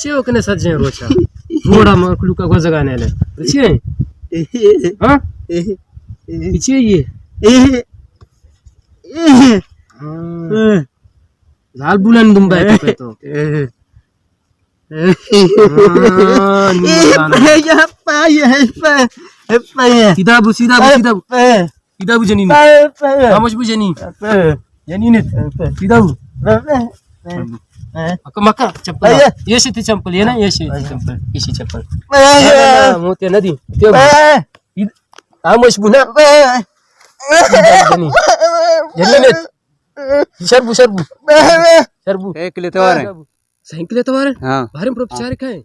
چی وکنے سجیں روچا؟ روڑا مخلوقا گوزگا نیلے۔ چی اے؟ ہاں؟ چی اے؟ ہاں۔ زال بولن دنبا اے تو۔ ہاں، نی زانا۔ سیدھا بو، سیدھا بو، سیدھا بو۔ سیدھا بو جنین۔ خاموش بو جنین۔ جنین۔ سیدھا بو۔ اکا مکا چپل۔ یہ شی تی چپل، یہ نا، یہ شی تی چپل، یہ شی چپل۔ نا، نا، نا، موتے ندی۔ خاموش بو نا۔ سیدھا بو جنین۔ جنین۔ شر بو، شر بو۔ شر بو۔ ایک لیتے وارے۔ سائیکل ءِ توار ءَ؟ ہاں۔ باریں پروپ چار کئے؟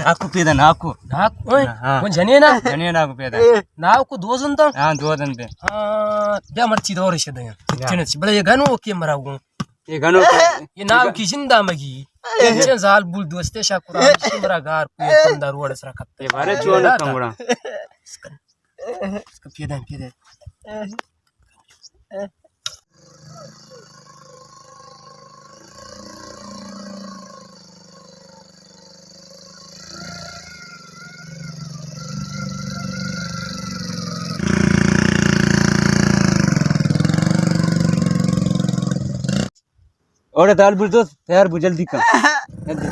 ناکو پیدا، ناکو۔ ناکو، اوئے، ہاں۔ کون جنینا؟ جنینا کو پیدا۔ ناکو دو زن تو؟ ہاں، دو زن پہ۔ ہاں، بیا مرچی دور شدہ۔ بلے یہ گنوکے مرا گوں۔ یہ گنوکے۔ یہ ناکو کی زندہ مگی۔ یہ زال بول دوستے شاہ قرآن شمرا گار کو یہ کم دار وڑ سرا کپتا۔ یہ بارے چون کم وڑا۔ اس کا، اس کا پیدا، پیدا۔ اوڑے دال بول دوست، تیار بو، جلدی کن۔ جلدی۔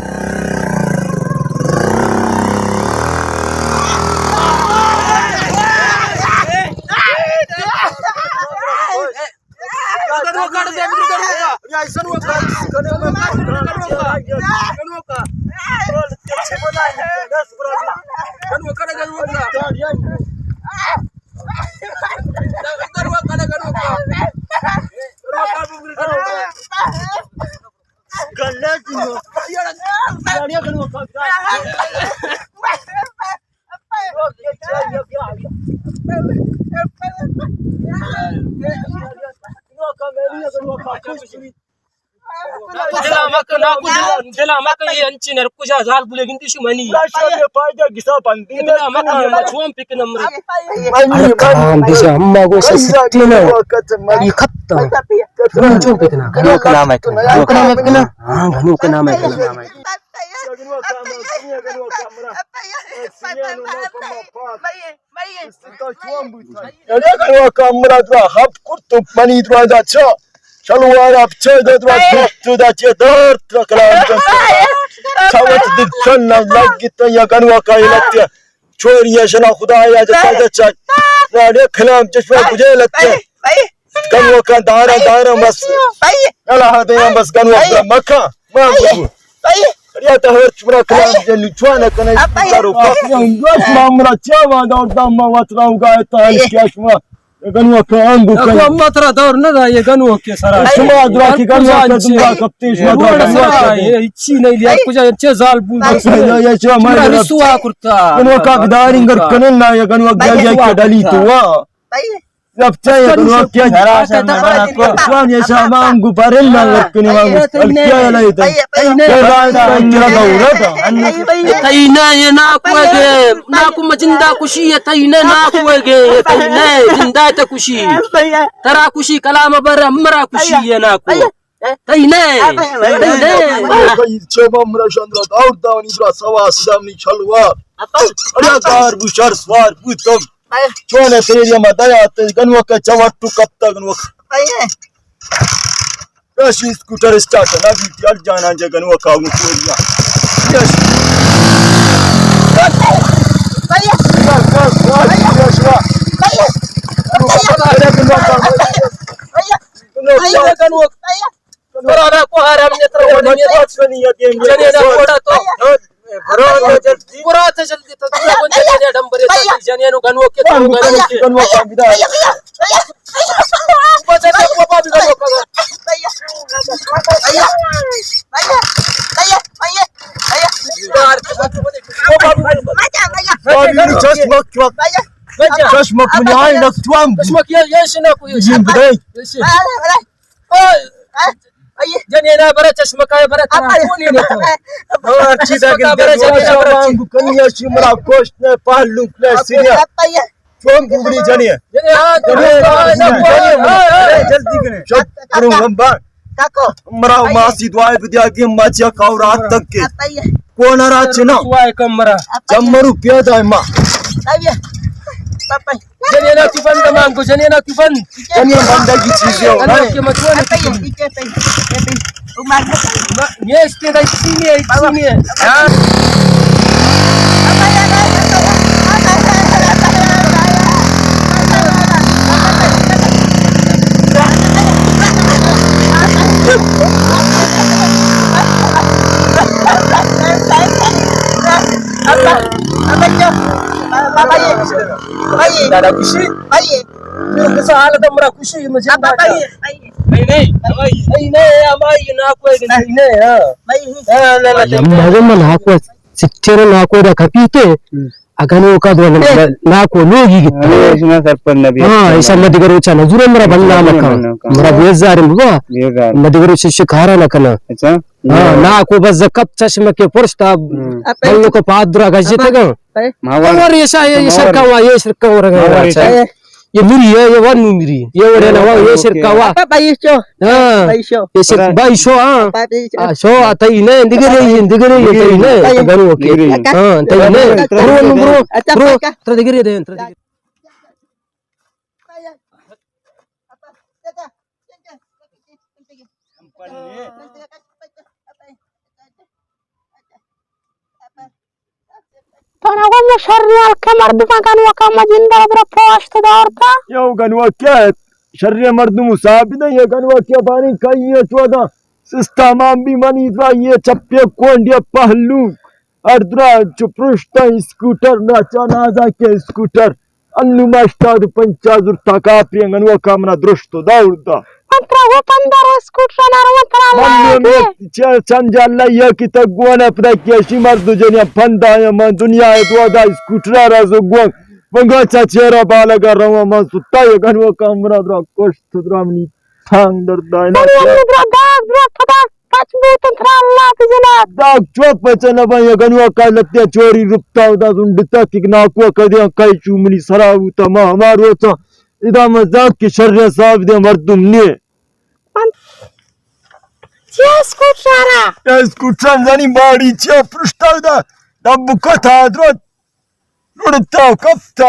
دلا مکن، ناکو دلا، دلا مکن، یہ انچی نر کجا زال بولے گندی شو منی۔ دلا مکن، یہ چون پک نمبر۔ ارے کام بجا، اما گو سے سٹی نہ۔ یہ کھپتا۔ تم چون پک نہ۔ گنوک نام ہے کنا۔ گنوک نام ہے کنا۔ ہاں، گنوک نام ہے کنا۔ اڑے گنوکا مرا درا ہپ کرت منی درا دا چا شلوارا بچا دا درا درست دا چے دار ترا کلام جن۔ چاوت دل چن لگت یا گنوکا لگت۔ چوری شنا خدا یا جتا جتا۔ اڑے کلام چشمہ گجے لگت۔ گنوکا دارا دارا بس۔ اللہ دے بس گنوکا مکا۔ ما بگو۔ یا تو ہر چمرا کلام جنی چوانا کنے دارو کا۔ دوست مامرا چا وا دور دام ما وترا گا تا کیا شما۔ گنوکا انگو اکو کن۔ اما ترا دور نہ دا، یہ گنوکے سرا۔ شما درا کی گنوکا دنگا کپتے شما روڈ درا سرا، یہ چی نہیں لیا، کجا چے زال بول۔ یا، یا، شما شما رسوا کرتا۔ گنوکا داریں گر کنن نا، یہ گنوک گیا کہ ڈلی تو وا۔ اب چاہے گنوک کیا جرا شما کو۔ شما یہ شما انگو برن نا ور کنی وانگو۔ کیا لے تو۔ تئی نہ یہ ناکو گے، ناکو مجندہ کشی ہے، تئی نہ ناکو گے، تئی نہ زندہ تے کشی۔ ترا کشی کلام بر امرا کشی ہے ناکو۔ تئی نہ، تئی نہ۔ چه با مرا شندرا دور دانی برا سوا سدام نی چلوا۔ اریا دار بو شر سوار بو تم۔ چون تیری ما دیا تے گنوکا چوٹو کپتا گنوکا۔ راشی اسکوٹر اسٹارٹ نہ بیتی، ہر جانا جا گنوکا گو پوریا۔ یش۔ گنوکا۔ برا نا کو حرام نے تر ونی نے۔ جنے نا کوڑا تو۔ برا تو جلدی۔ برا تو جلدی تو دنیا کو جنے نا ڈمبرے تو جنے نو گنوکے تو گنوکے۔ گنوکے۔ بچا کو پاپا بھی گنوکے۔ چشمک، چشمک منی آئی نک چوام۔ چشمک یہ، یہ شنا کو یہ۔ جن بدائی۔ جنینا برا چشمکا برا ترا کونی نہ تو۔ ہر چیز اگر برا جنینا برا چی۔ کنیا شمرا کوشت نہ پہلو نہ سینیا۔ چون بوگڑی جنی ہے؟ جنی، ہاں، جنی، جنی، ہاں، ہاں، ہاں، ہاں۔ جلدی کنے۔ شب کروں ہم با۔ کاکو۔ مرا ماسی دعائے بدیا کہ ما چیا کاو رات تک کے۔ کون رات چنا؟ دعائے کم مرا۔ جم مرو پیدا ہے ما۔ جنی نا تو بند مان کو، جنی نا تو بند۔ جنی بندگی چیزیں ہو۔ جنی کے مچوان۔ یہ اس کے دای سینے، سینے۔ ہاں۔ دادا خوشی؟ بھائی۔ کسا حالت مرا خوشی مجھے۔ نہیں، نہیں، نہیں، نہیں، ہمائی ناکو ہے، نہیں، نہیں، ہاں۔ ہاں، نہ، نہ، یم بھاگو من ناکو، سچے ناکو دا کپیتے۔ اگن وہ کا دو ناکو لوگی گتا۔ ہاں، ایسا مدگر اوچا نہ زورے مرا بننا مکا۔ مرا بیزار بابا۔ مدگر اوچا شکارا نہ کنا۔ اچھا۔ ہاں، ناکو بس کپ چشمہ کے پرشتا۔ ہم لوگ کو پاد درا گجتے گا۔ اور ایسا یہ شرکا ہوا، یہ شرکا ہو رہا ہے۔ یہ مری ہے، یہ ون مری۔ یہ وڑے نا وا، یہ شرکا وا۔ اپا بھائی شو۔ ہاں۔ بھائی شو۔ یہ شر-، بھائی شو، ہاں۔ اپا بھائی شو۔ ہاں، شو، آ، تئی نے، دگرے ہی، دگرے ہی، تئی نے، گنوکے۔ ہاں، تئی نے۔ برو، برو، برو۔ ترا دگرے دے، ترا دگرے۔ تو نہ گو مو شری ہلکے مردم گنوکا مجندہ برا پوشت دارتا۔ یو گنوکے شری مردم صاحب نہ، یہ گنوکے بانی کئی چودا سستا مان بھی منی درا یہ چپے کونڈے پہلو۔ ہر درا چو پرشتا اسکوٹر ناچا نازا کے اسکوٹر۔ انو ما ہشتاد و پنچ ہزار تکا پی گنوکا منا درشت و دور دا۔ من ترا گو پندہ رو اسکوٹر نہ رو، من ترا اللہ دے۔ چ-، چند جا اللہ یہ کی تک گوانا پدا کی اشی مرد جنیا پندہ آیا من دنیا ہے دو دا اسکوٹر را زو گوان۔ من گا چا چہرہ بالگا روا من ستا یہ گنوکا منا درا کشت درا منی ٹانگ درد آئے نا۔ من یہ درا داغ درا پدا پچ بوتن ترا اللہ بجنات۔ داغ چوک پچ نہ بان، یا گنوکا لتیا چوری رپتا، دا زنڈتا کہ ناکو کدیا کئی چو منی سرا بوتا، ما ہما روچا ادا ما زانت کہ شر صاحب دے مردم نے۔ من چیا اسکوٹرا؟ یا اسکوٹرا زانی باڑی چیا پرشتا دا، دب کتا درت۔ لڑتا و کپتا۔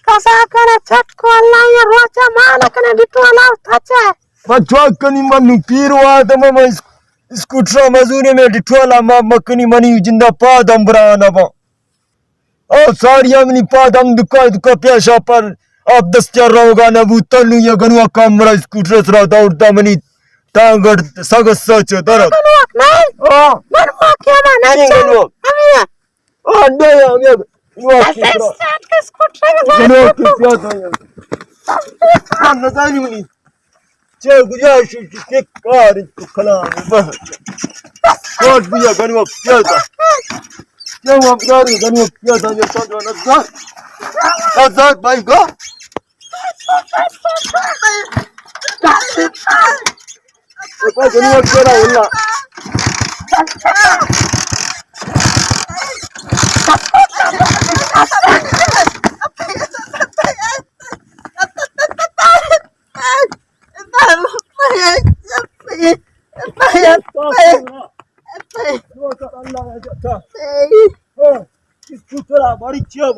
کسا کنا چٹکو اللہ یہ روچا مانا کنا ڈٹوالا و تچا۔ من چوک کنی من نو پیر و آدم من اس-، اسکوٹرا مزوری میں ڈٹوالا ما مکنی منی جندا پاد ہم برانا با۔ او ساری منی پاد ہم دکا دکا پیاشا پر آپ دستیا روگا نبوتا نو یا گنوکا مرا اسکوٹر سرا دور دا منی ٹانگڑ سگ سچ درد۔ گنوک نہیں؟ ہاں۔ گنوک کیا مانا؟ نہیں گنوک۔ ہمیں آ، نہ، ہمے، نو، بس ایک ساعت کا اسکوٹر ہے، بس گنوکے پیادا۔ نزانی منی چے گجائش کہ کار تو کلام بس۔ کوٹ بیا گنوک پیادا۔ کیا ہوا بدار گنوک پیادا، یہ سب نزان۔ نزان بھائی گا۔ اے پاس جنوب کرا واللہ۔ اسکوٹر بڑی چیز۔